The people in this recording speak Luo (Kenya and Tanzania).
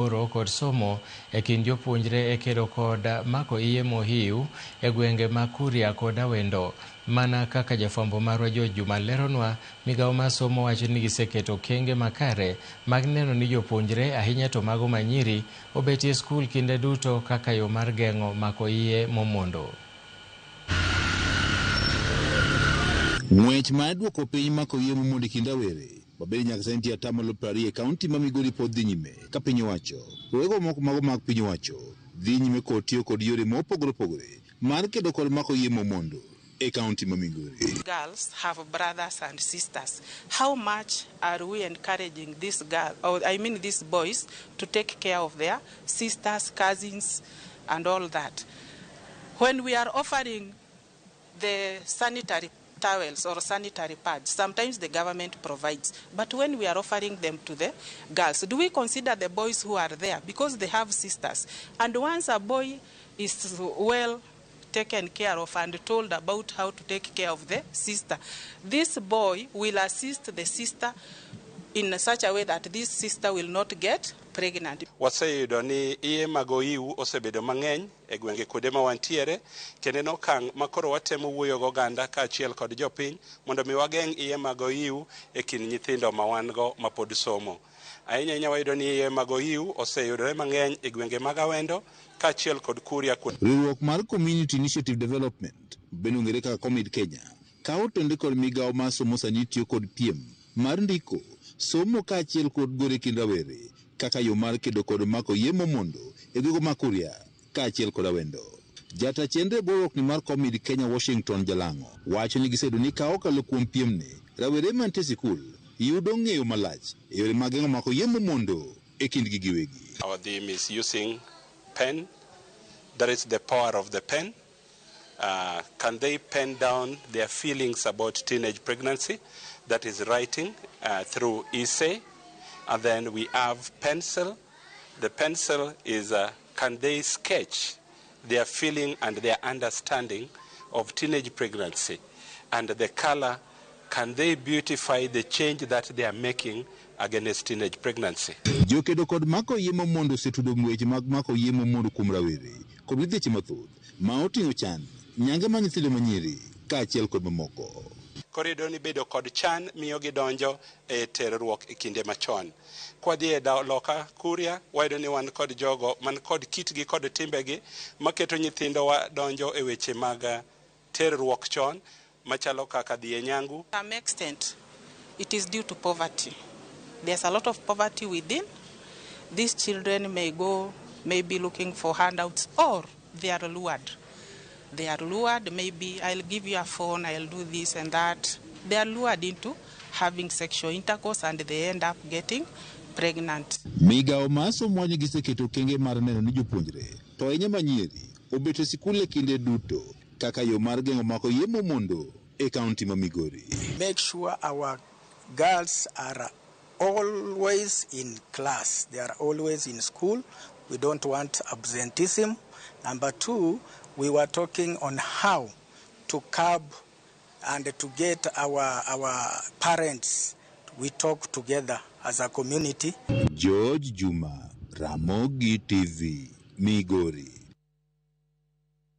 Oro kod somo e kind jopuonjre e kedo kod mako iye mohiu e gwenge ma Kuria kod Awendo. Mana kaka jafwambo marwa George Juma leronwa, migawo mar somo wacho ni giseketo okenge makare mag neno ni jopuonjre ahinya to mago manyiri obetie skul kinde duto kaka yo mar geng'o mako iye momondo. Ng'wech mar duoko piny mako iye momondo e kind rawere mabende nyaka sani nitie atamalo 20 e kaunti ma Migori pod dhi nyime ka piny owacho riwruoge moko mago mag piny owacho dhi nyime kod tiyo kod yore mopogore opogore mar kedo kod mako iye momondo e kaunti ma Migori. Girls have brothers and sisters. How much are we encouraging these girls, or I mean these boys, to take care of their sisters, cousins, and all that? When we are offering the sanitary towels or sanitary pads, sometimes the government provides. But when we are offering them to the girls, do we consider the boys who are there because they have sisters? And once a boy is well taken care of and told about how to take care of the sister, this boy will assist the sister in such a way that this sister will not get pregnant. Waseyudo ni iye mag oiw osebedo mang'eny e gwenge kuonde ma wantiere kendo en okang' ma koro watemo wuoyo goganda kaachiel kod jopiny mondo mi wageng' iye mag oiw e kind nyithindo ma wan go mapod somo. Ahinya ahinya wayudo ni iye mag oiw oseyudore mang'eny e gwenge mag Awendo kaachiel kod Kuria. Riwruok mar Community Initiative Development bende ong'ere kaka COMID Kenya kawo tende kod migawo mar somo sani tiyo kod piem mar ndiko somo kaachiel kod gore kind rawere kaka yo mar kedo kod mako iye momondo e gwenge ma Kuria kaachiel kod Awendo. Jata chenro e bwo riwruokni mar COMID Kenya Washington Jalang'o wacho ni giseyudo ni ka okalo kuom piemni, rawere mantie e sikul yudo ng'eyo malach e yore mag geng'o mako iye momondo e kindgi giwegi. Our theme is using pen. That is the power of the pen. Can they pen down their feelings about teenage pregnancy? That is writing through essay. And then we have pencil. The pencil is can they sketch their feeling and their understanding of teenage pregnancy? And the color, can they beautify the change that they are making against teenage pregnancy? Jokedo kod mako iye momondo osetudo weche mag mako iye momondo kuom rawere kod midhieche mathoth ma oting'o chan, nyange mar nyithindo manyiri kaachiel kod mamoko. Koro iyudo ni bedo kod chan miyo gidonjo e terruok e kinde machon. Kwadhi e loka Kuria, wayudo ni wan kod jogo man kod kitgi kod timbegi maketo nyithindowa donjo e weche mag terruok chon machalo kaka dhi e nyangu. To some extent, it is due to poverty. There's a lot of poverty within. These children may go maybe looking for handouts or they are lured. They are lured, maybe I'll give you a phone, I'll do this and that. They are lured into having sexual intercourse and they end up getting pregnant. Migawo mar somo wacho ni giseketo okenge mar neno ni jopuonjre to ahinya manyiri obet e sikul e kinde duto kaka yo mar geng'o mako iye momondo e kaunti ma Migori. Make sure our girls are always in class. They are always in school. We don't want absenteeism. Number two, we were talking on how to curb and to get our parents. We talk together as a community. George Juma, Ramogi TV, Migori.